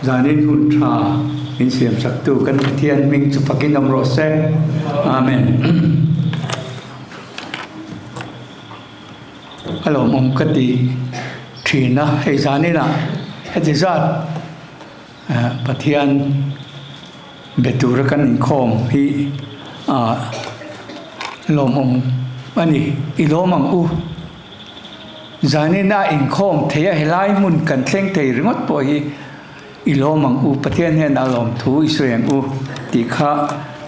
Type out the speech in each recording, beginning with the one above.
Zanin hun tha min siamsaktu kan Pathian hming chu fakin awm rawh se. Amen. A lawmawm ka ti thin a, hei zaninah heti zat Pathian be tura kan inkhawm hi lawmawm a ni. I lawm ang u. Zanina inkhawm thei a helai hmun kan thleng thei ringawt pawh hi i lawm ang u, Pathian hian a lawm thu i sawi ang u tih kha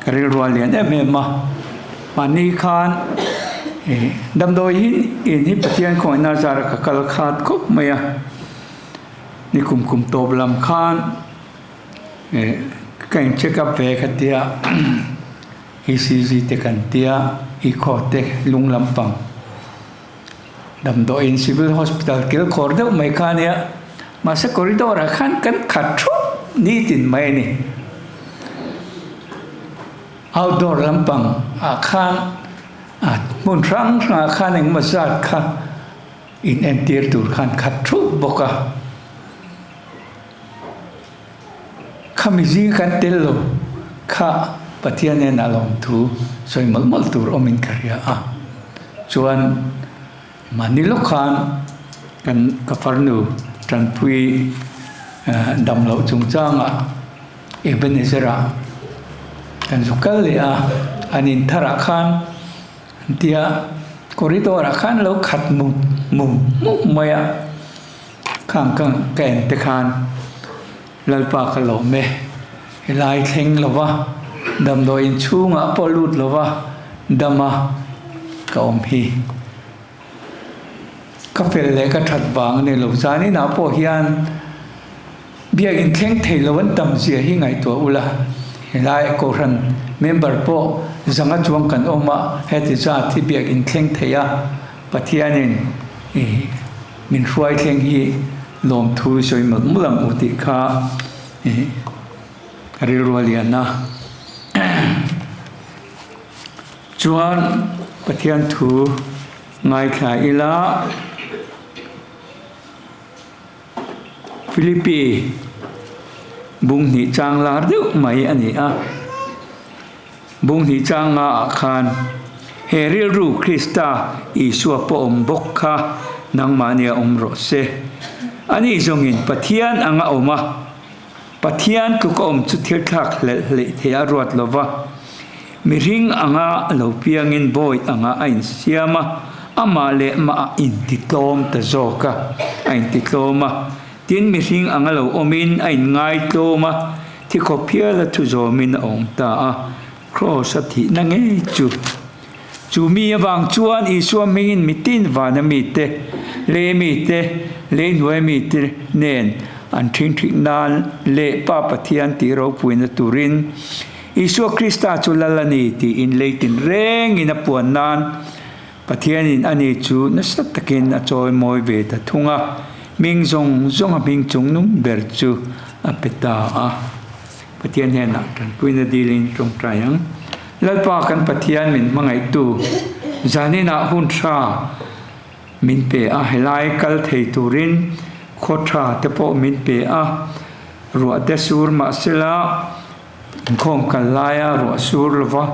ka rilru a lian em em a. Mahni khan damdawi hi in hi Pathian khawngaihna zara ka kal khat khawp mai a, ni kum kum tawp lam khan ka in check up ve ka tia. ECG te kan tia, echo te lung lampang damdawiin civil hospital kil khawr deuh mai kha ania, mahse corridor ah khan kan khat thup nitin mai a ni. Outdoor lampang ah khan a hmun hrang hrang ah khan engemaw zat kha in entir tur khan khat thup bawk a. Khami zing kan tel lo kha Pathian nen a lawmthu sawi mawlh mawlh tur awmin ka hria a. Chuan mahni lawk khan kan ka farnu tanpui dam loh chungchangah Ebenezer-ah kan zu kal leh a, an intharah khan an tia corridor-ah khan lo khat mum mum mum mai a. Khang ka ka en te khan Lalpa ka lawm e, helai thleng lova damdawi inchhungah pawh lut lova dama ka awm hi. Ka fel leh ka that vang a ni lo, zaninah pawh hian biak inthleng thei lo an tam zia hi ngaihtuah ula, helai Kohhran member pawh zanga chuang kan awm a, heti zat hi biak inthleng thei a, Pathianin i min hruai thleng hi lawmthu i sawi mawlh mawlh ang u tih kha i rilru a lian a. Chuan Pathian thu ngaithla ila Philippi bung hnih chang lar deuh mai a ni a. Bung hnih chang nga ah khan he rilru Krista Isua pawh awm bawk kha nangmahni a awm rawh se. Ani zawngin Pathian anga awm a, Pathian tluk a awm chu thil thlak hlelh hleih thei a ruat lo va, mihring anga lo piangin bawi anga a insiam a, amah leh mah a intitlawm ta zawk a, a intitlawm a. Tin, mihring anga lo awmin a inngai tlawm a, thi khawp hial a thu zawmin a awm ta a, Kraws a thihna ngei chu. Chu mi avang chuan Isua hmingin mitin vana mite, lei mite, lei hnuai mite nen an ṭhingṭhik nan leh Pa Pathian tih ropuina turin Isua Krista chu Lal a ni tiin lei tinrengin a puan nan Pathianin ani chu nasa takin a chawimawi ve ta thung a, hming zawng zawnga hming chungnung ber chu a pe ta a. Pathian hnenah tanpuina dilin tawngtai ang. Lalpa kan Pathian min hmangaihtu, zaninah hun tha min pe a, helai kal thei turin khaw tha te pawh min pe a, ruah te sur mahsela, Inkhawm kal laia ruah sur lova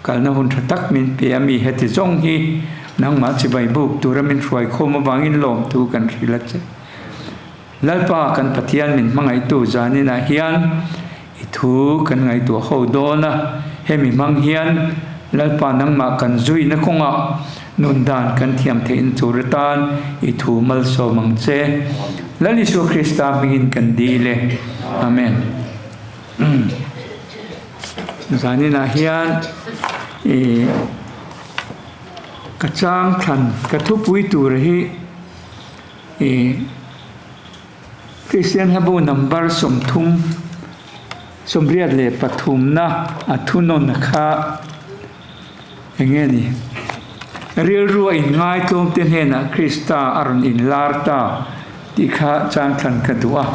kalna hun tha tak min pe a mi heti zawng hi nangmah chibai buk tura min hruai khawm avangin lawmthu kan hrilh a che. Lalpa kan Pathian min hmangaihtu zaninah hian i thu kan ngaihtuah ho dawn a, hemi hmang hian Lalpa nangmah kan zuina kawngah nun dan kan thiam theihna tur atan i thu malsawm ang che. Lal Isua Krista hmingin kan dil e. Amen. Zaninah hian ih ka chang thlan ka thupui tur hi ih Kristian hlabu number 30 83 na a thunawn kha eng nge ni rilru a inngaitlawm te hnenah Krista a rawn inlar ta tih kha chang thlan ka duh a.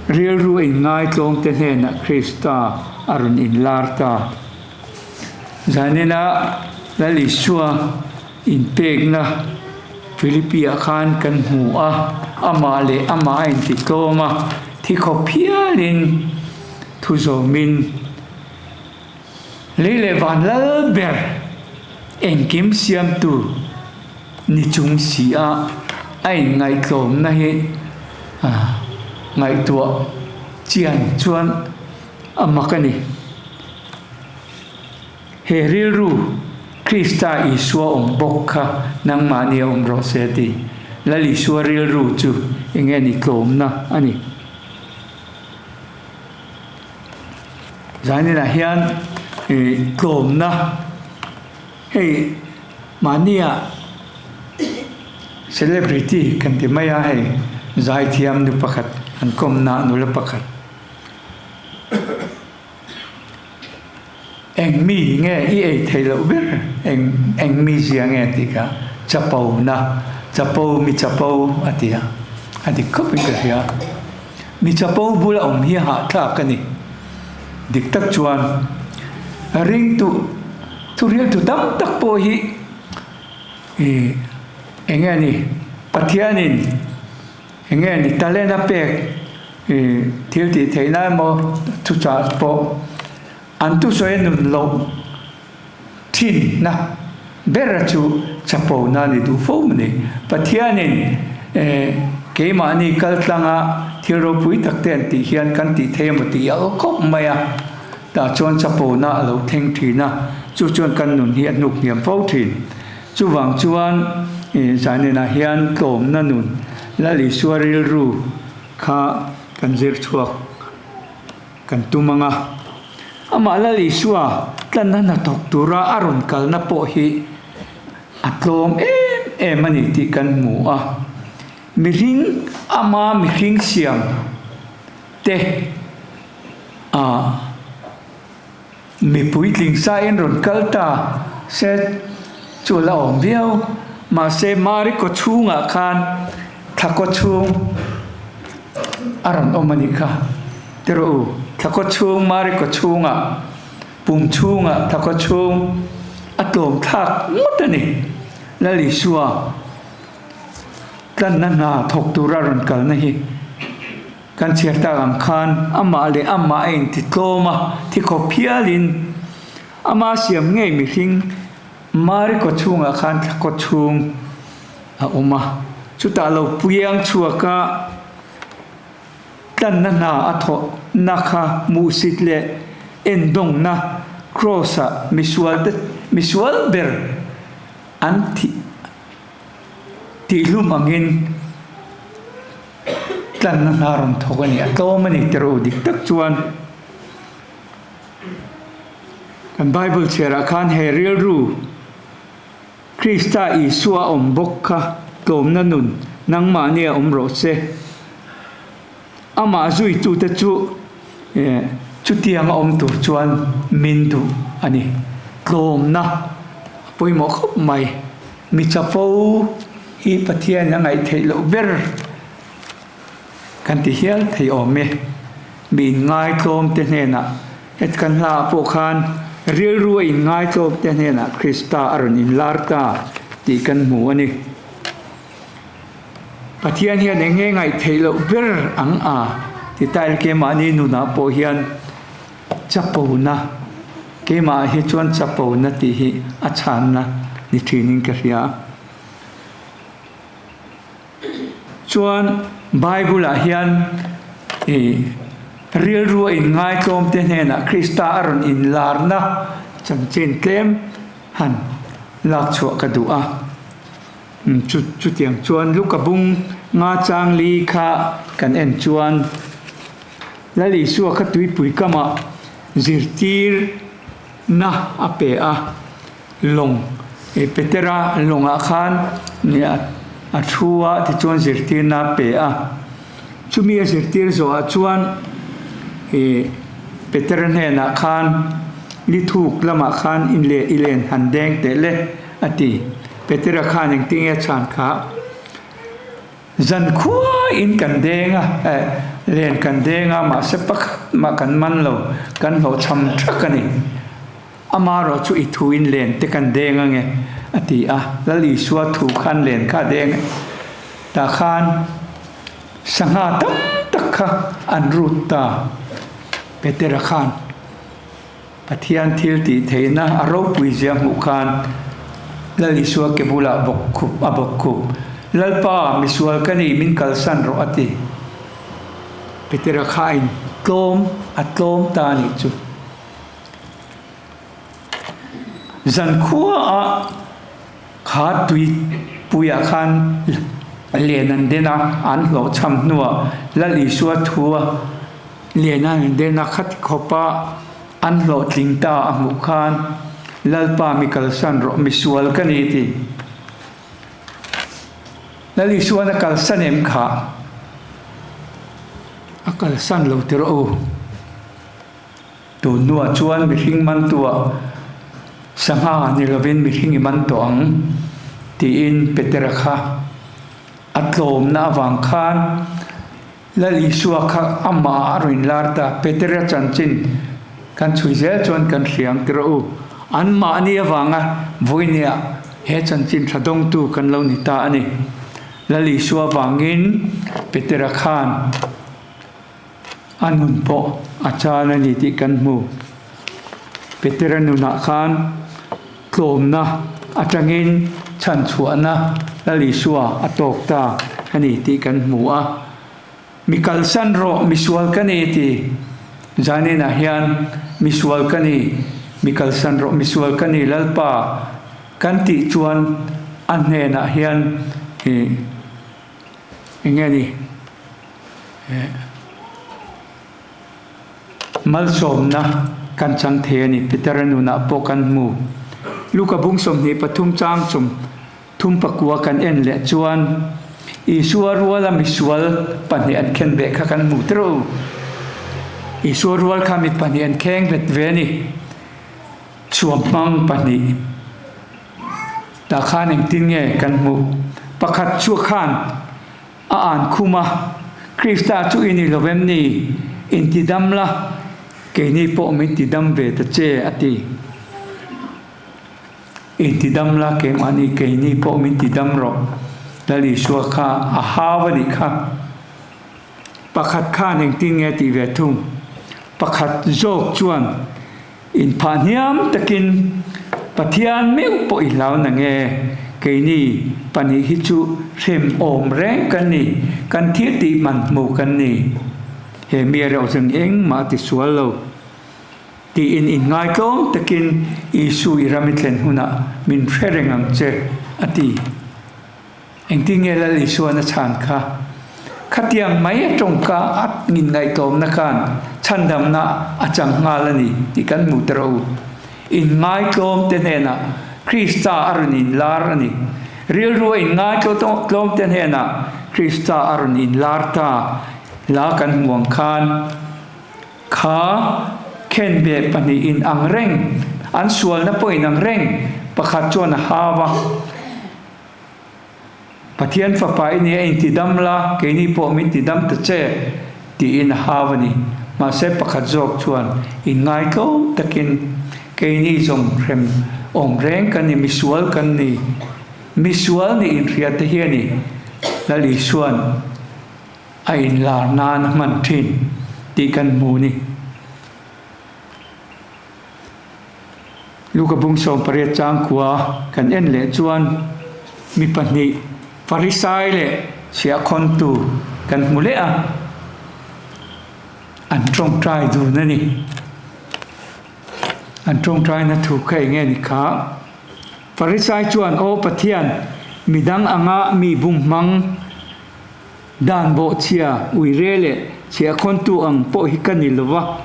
Rilru a inngaitlawm te hnenah Krista a rawn inlar ta. Zanina Lal Isua inpekna Philippi ah khan kan hmu a, amah leh amah a intitlawm a. Thi khawp hialin thu zawmin lei leh van lal ber engkim siamtu ni chung si a a inngaihtlawmna hi ngaihtuah chian chuan a mak a ni. He rilru Krista Isua awm bawk kha nangmahni a awm rawh se a ti. Lal Isua rilru chu eng nge ni tlawmna a ni. Zaninah hian tlawmna hei mahnia celebrity kan ti mai a hei zaithiam nu pakhat an kawmna nula pakhat. Eng mi nge i ei theih loh ber? Eng eng mi zia nge tih kha chapo na, chapo mi chapo a ti a, a dik khawp in ka hria. Mi chapo bula awm hi hahthlak a ni. Dik tak chuan ringtu thurialtu tam tak pawh hi ih eng nge ni Pathianin eng nge ni talent a pek ih thil tih theihna emaw thuchah pawh An thusawi nun loh thinna bera chu chapona a ni duh fo a ni. Pathianin keimahni kal tlanga thil ropui tak te an tih hian kan tih thei emaw tih a khawp mai a, tah chuan chapona a lo thleng thin a, chu chuan kan nun hi a hnuk hniam fo thin. Chuvang chuan zaninah hian tlawmna nun Lal Isua rilru kha kan zir chhuak. Kan tum ang a, amah Lal Isua tlanna hnathawk tura a rawn kalna pawh hi a tlawm em em a ni tih kan hmu a. Mihring ama mihring siam te a mipui tling sain rawn kal ta se chu a la awm viau. Mahse Mari kaw chhungah khan thla kaw chhung a rawn awm a nih kha. Ti rawh u, thla kaw chhung Mari kaw chhungah pum chhungah thla kaw chhung a tlawm thlak ngawt a ni. Lal Isua tlanna hna thawk tura rawn kalna hi. Kan chhiar tak ang khan amah leh amah a inti tlawm a, thi khawp hialin ama siam ngei mihring Mari kaw chhungah khan thla kaw chhung a awm a, chutah lo puiang chhuak a tlanna hna a thawhna kha hmuhsit leh endawngna Kraws-ah misualte misual ber an thih Tihlum angin tlanna hna rawn thawk a ni. A tlawm a ni tiraw dik tak chuan kan Bible chhiarah khan he rilru Krista Isua awm bawk kha tlawmna nun nangmahnia awm rawh se. Amah zuitute chu chutianga awm tur chuan min duh a ni. Tlawmna a pawimawh khawp mai. Mi chapo hi Pathian a ngaih theih loh ber kan ti hial thei awm e. Mi inngaitlawm te hnenah het kan hla ah pawh khan rilru a inngaitlawm te hnenah Krista a rawn inlar ta tih kan hmu a ni. Pathian hian eng nge ngaih theih loh ber ang a ti ta ila keimahni nunah pawh hian chapona, keimah hi chuan chapona tih hi a chhanna ni thinin ka hria. Chuan Bible ah hian ih rilru a inngaitlawm te hnenah Krista a rawn inlarna chanchin tlem han lak chhuah ka duh a. Chu chutiang chuan Luka bung nga chang li kha kan en chuan Lal Isua kha tuipui kamah zirtirna a pe a, lawng Petera lawngah khan a thu a tichuan zirtirna a pe a. Chumi a zirtir zawhah chuan Petera hnenah khan li thuk lamah khan i len han deng teh le a ti. Petera khan engtin nge a chhan kha? Zan khuaiin kan deng a, eh, len kan deng a, mahse pakhat mah kan man lo, kan hlawhchham thak a ni. Amaherawh chu i thuin len te kan deng ange, a ti a. Lal Isua thu khan len kha a deng tah khan sangha tam tak. tak kha an rut ta. Petera khan Pathian thil tih theihna a ropui zia hmuh khan Lal Isua ke bulah bawk khup a bawk khup, Lalpa, misual ka ni, min kalsan rawh a ti. Petera kha a in tlawm a tlawm ta a nih chu. Zankhua ah kha tui puiah khan len an den a, an hlawhchham hnuah Lal Isua thua len an den a, khati khawpa an hlawhtling ta a hmuh khan Lalpa mi kalsan rawh, misual ka ni ti. Lal Isuan a kalsan em kha? A kalsan lo ti rawh u. Tun hnuah chuan mihring mantuah sangha ni lovin mihring i man tawh ang, tiin Petera kha a tlawmna avang khan Lal Isua kha amah a rawn lar ta. Petera chanchin kan chhui zel chuan kan hria ang tirh u. Anmahni avanga vawinia he chanchin tha dawngtu kan lo ni ta a ni. Lal Isua avangin Petera khan A nun pawh a chan a ni tih kan hmu. Petera nunah khan tlawmna atangin chhanchhuahna Lal Isua a tawk ta a ni tih kan hmu a. Mi kalsan rawh, misual ka ni ti Zaninah hian misual ka ni, mi kalsan rawh, misual ka ni Lalpa kan tih chuan a hnenah hian ih Eng nge ni? Malsawmna kan chang thei a ni. Petera nunah pawh kan hmu. Luka bung 23 chang 34 kan en leh chuan Isua ruala misual pahnih an khen beh kha kan hmu teuh. Isua rual kha mi pahnih an kheng bet ve a ni. Suamhmang pahnih. Tah khan engtin nge kan hmuh? Pakhat chu khan a an khum a, Krista chu i ni lo em ni? Intidam la, keini pawh min tidam ve ta che, a ti. Intidam la, keimahni keini pawh min tidam rawh. Lal Isua kha a hau a nih kha. Pakhat khan engtin nge tih ve thung? Pakhat zawk chuan inphah hniam takin, Pathian meuh pawh i hlau na nge? Keini pahnih hi chu hrem awm reng kan ni, kan thil tih man hmu kan ni. He mi reuh zeng engmah a ti sual lo. Tiin inngaitawm takin Isu i ram i thlen hunah min hre reng ang che, a ti. Engtin nge Lal Isuan a chhan kha? Khatiang mai a tawngka a inngaihtlawmna khan chhandamna a chang nghal a ni tih kan hmu ta rawh u. Inngaihtlawmte hnenah Krista a rawn inlar a ni. Rilru a inngaihtlawmte hnenah Krista a rawn inlar ta la kan hmu ang khan kha khenbeh pahnih inang reng, an sualna pawh inang reng pakhat chuan a hau a. Pathian Fapa i nia in tidam la, keini pawh min tidam ta che, tiin a hau a ni. Mahse pakhat zawk chuan inngaitlo takin, Keini zawng hrem awm reng kan ni, misual kan ni, misual nih inhriat te hi a ni, Lal Isua'n a inlar nan a hman thin tih kan hmu ni. Luka bung 18 chang khua kan en leh chuan mi pahnih Farisai leh chhiahkhawntu kan hmu leh a, an tawngtai dun a ni. An tawngtaina thu kha eng nge ni kha? Farisai chuan, Aw Pathian, midang anga mi bum hmang Dan bawhchhia, uire leh chhiahkhawntu ang pawh hi ka ni lo va,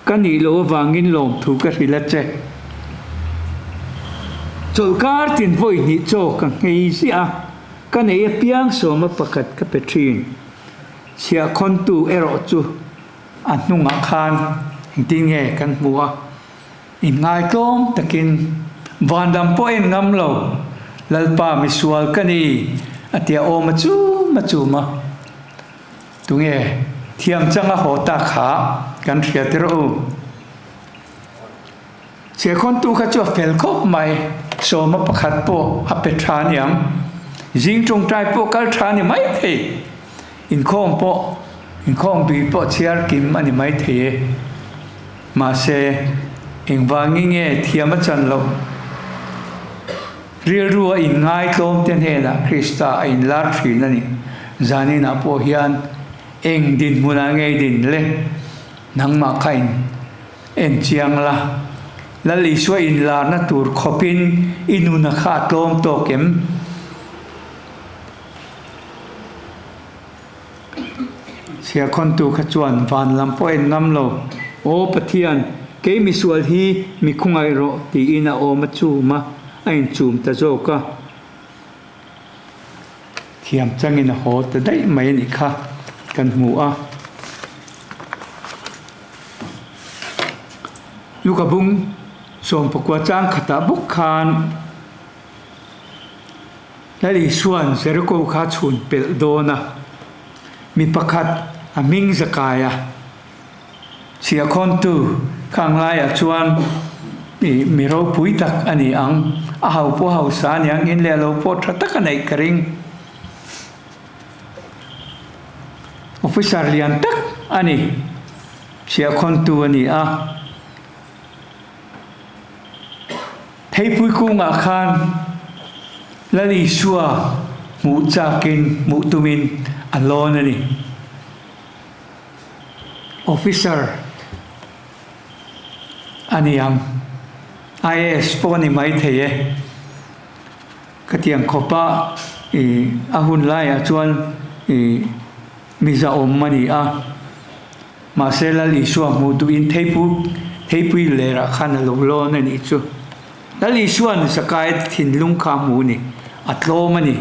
ka nih loh avangin lawmthu ka hrilh a che. Chawlhkar tin vawi hnih chaw ka nghei ziah a, ka nei apiang sawma pakhat ka pe thin. Chhiahkhawntu erawh chu a hnungah khan engtin nge kan hmu a, Inngaitawm takin van lam pawh en ngam lo, Lalpa misual ka ni, a ti a awm a chum a chum a. Tunge thiam changa haw ta kha kan hria tirh u. Chhiahkhawntu kha chu a fel khawp mai, sawma pakhat pawh a pe tha aniang. Zing tawngtai pawh kal tha ni mai thei. Inkhawm pawh. Inkhawmpui pawh chhiar kim a ni maithei e. Mahse, engvangin nge thiam a chan loh? Rilru a inngaitlawm te hnenah Krista a inlar thin a ni. Zaninah pawh hian eng dinhmunah nge i din le? Nangmah kha in en chiang la. Lal Isua inlarna tur khawpin i nuna kha a tlawm tawk em? Chhiahkhawntu kha chuan van lam pawh en ngam lo, Aw Pathian, kei misual hi mi khawngaih rawh tiin a awm a chum a, a inchum ta zawk a. Thiam changin a haw ta daih mai a nih kha kan hmu a. Luka bung 19 chang khatah bawk khan, Lal Isua'n Jeriko kha chhun pelh dawn a, mi pakhat a hming zakai a, chhiahkhawntu khang laiah chuan i mi ropui tak a ni ang, a hau pawh hausa a ni ang, in leh lo pawh tha tak a neih ka ring. Officer lian tak a ni, chhiahkhawntu a ni a. Theipui kungah khan Lal Isua hmuh chakin hmuh tumin a lawn a ni. Officer a ni ang, IAS pawh a ni maithei e. Khatiang khawpa i a hun laiah chuan i mi zahawm a ni a. Mahse Lal Isua hmuh duhin theipu theipui lerah khan a lo lawn a nih chu. Lal Isua'n Zakai thinlung kha a hmu ni, a tlawm a ni.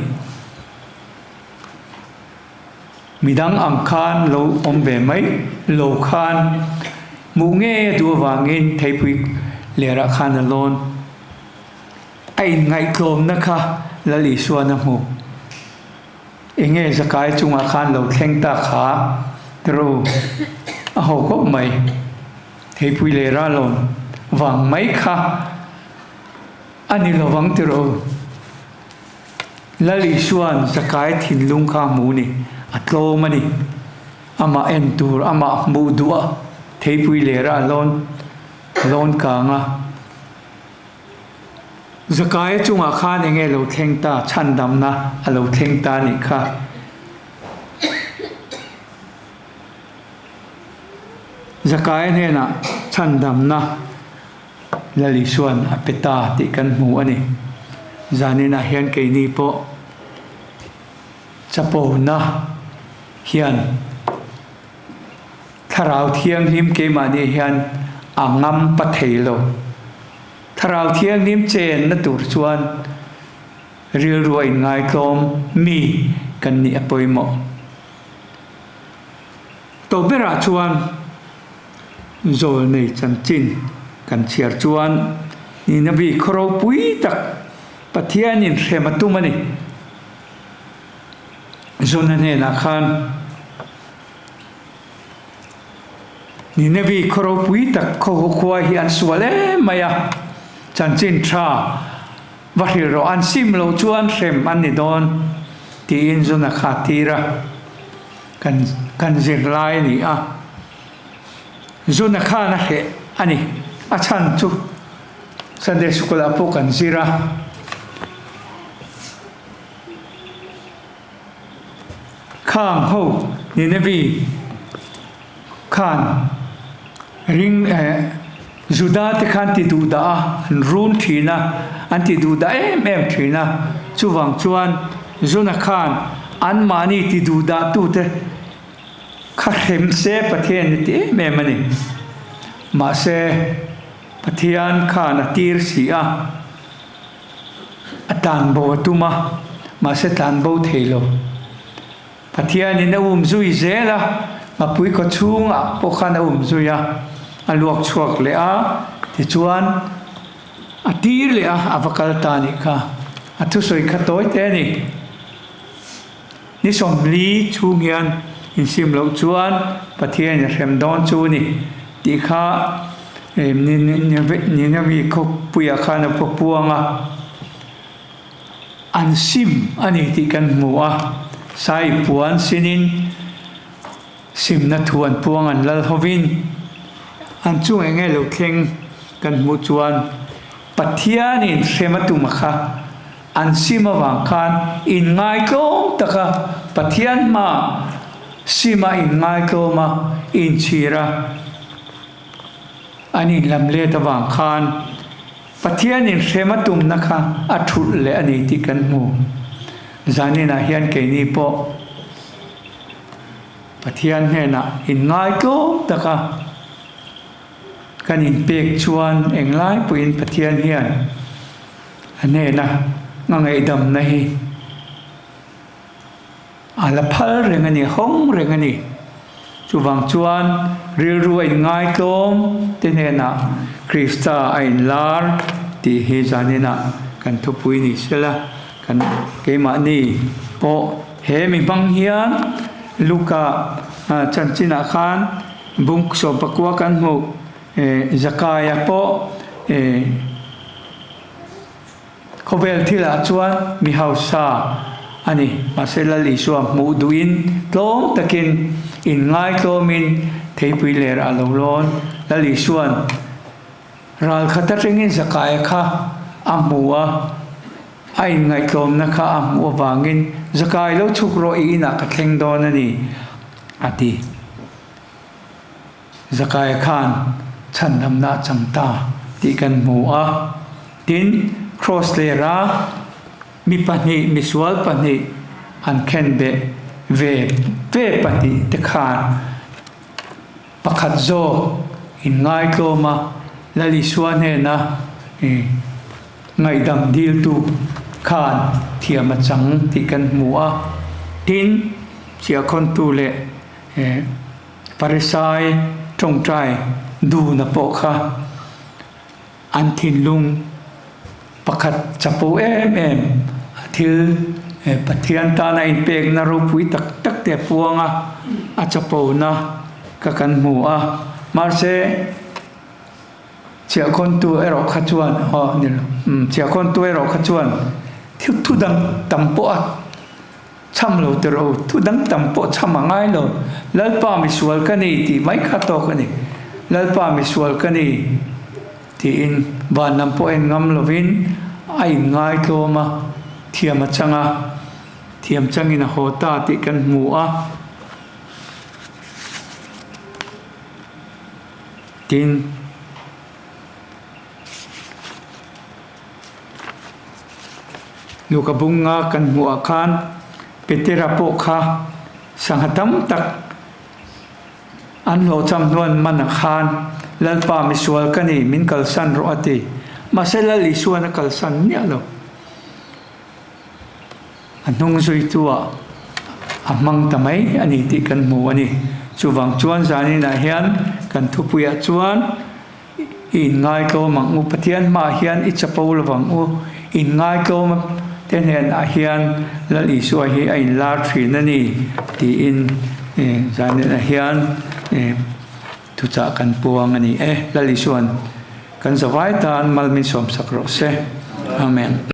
Midang ang khan lo awm ve mai lo khan hmuh ngei a duh avangin theipui lerah khan a lawn. A inngaihtlawmna kha Lal Isua'n a hmu. Enge Zakai chungah khan lo thleng ta kha tiro a ho khawp mai. Theipui leh ralawm vang mai kha a ni lovang tiro. Lal Isua'n Zakai thinlung kha hmu ni, a tlawm a ni. Amah en tur, amah hmuh duh a theipui leh ralawn lawn kang a. Zakaia chungah khan enge lo thleng ta, chhandamna a lo thleng ta nih kha. Zakaia hnenah chhandamna Lal Isua'n a pe ta tih kan hmu a ni. Zaninah hian keini pawh chapona hian Thlarau Thianghlim keimahni hian a ngam pa thei lo. Thlarau Thianghlim chenna tur chuan rilru a inngaitlawm mi kan nih a pawimawh. Tawp berah chuan Zawlnei chanchin kan chhiar chuan Ninavi khaw ropui tak Pathianin hrem a tum a ni. Jona hnenah khan. Ninevi khaw ropui tak khaw khua hi an sual em mai a, chanchin tha va hrilh rawh an sim loh chuan hrem an ni dawn tiin Jona kha a tir a, kan kan zirlai a ni a, Jona khan a hreh a ni, a chhan chu Sunday School ah pawh kan zir a. Khang ho Ninevi khan ring eh Juda te khan ti duh dah a, an run thin a, an ti duh dah em em thin a, chuvang chuan Jona khan anmahni ti duh dah tute kha hrem se Pathian a ti em em a ni. Mahse Pathian khan a tir si a. A tlanbo a tum a, mahse tlanbo thei lo. Pathianin a um zui zel a, ngapui kaw chhungah pawh khan a um zui a, a luak chhuak leh a, tichuan a tir leh a, a va kal ta nih kha. A thusawi kha tawi te a ni. Ni 40 chhung hian insim loh chuan Pathianin a hrem dawn chu a ni tih kha Ninavi khawpuiah khan a puang a, an sim a ni tih kan hmu a, Sai puan sinin. Simna thu an puang an lal hovin an chung eng nge lo thleng kan hmuh chuan Pathianin hrem a tum a kha an sim avang khan inngaitlawm taka Pathian hmaah sim a inngaitlawm a inchhir a an inlam let avang khan Pathianin hrem a tumna kha a thulh leh a ni tih kan hmu. Zaninah hian keini pawh Pathian hnenah inngai tlawm taka kan inpek chuan englai pawhin Pathian hian a hnena a ngaihdamna hi a la phal reng a ni, a hawng reng a ni. Chuvang chuan rilru a inngai tlawm te hnenah Krista a inlar tih hi zaninah kan thupui ni sela kan keimahni pawh He mi hmang hian Luka chanchinah khan bung 19 kan hmuh Zakaia pawh khawvel thilah chuan mi hausa a ni. Mahse Lal Isua hmuh duhin tlawm takin inngaitlawmin theipui lerah a lo lawn. Lal Isua'n ral khat atangin Zakaia kha a hmu a. A inngaihtlawmna kha a hmuh avangin, Zakai lo chhuk rawh i inah ka thleng dawn a ni, a ti. Zakaia khan chhandamna a chang ta tih kan hmu a. Tin, Kraws lera mi pahnih, misual pahnih an khenbeh ve ve pahnih te khan Pakhat zawk inngaitlawm a, Lal Isua hnena ngaihdam diltu khan thiam a chang tih kan hmu a. Tin, chiahkhawntu leh Farisai tawngtai duna pawh kha An thinlung pakhat chapo em em a thil Pathian tana inpekna ropui tak tak te a puang a, a chapona ka kan hmu a. Mahse, chhiahkhawntu erawh kha chuan aw ni lo, umm chhiahkhawntu erawh kha chuan thil thu dang tam pawh a chham lo tawh rawh u, thu dang tam pawh chham a ngai lo, Lalpa misual ka ni tih mai kha tawk a ni, Lalpa misual ka ni tiin van lam pawh en ngam lovin a inngaitlawm a, thiam a chang a, thiam changin a haw ta tih kan hmu a. Tin. Luka bunga kan hmuh ah khan Petera pawh kha sangha tam tak an hlawhcham hnuan man ah khan Lalpa misual ka ni min kalsan rawh a ti. Mahse Lal Isuan a kalsan miah lo. A hnung zuitu ah a hmang ta mai a ni tih kan hmu a ni. Chuvang chuan zanin ah hian kan thupui ah chuan I inngaitlawm ang u, Pathian hmaah hian i chapo lo vang u, inngaitlawm te hnenah hian Lal Isua hi a inlar thin a ni tiin zaninah hian thuchah kan puang a ni e. Lal Isua'n kan zavai tan mal min sawmsak rawh se. Amen.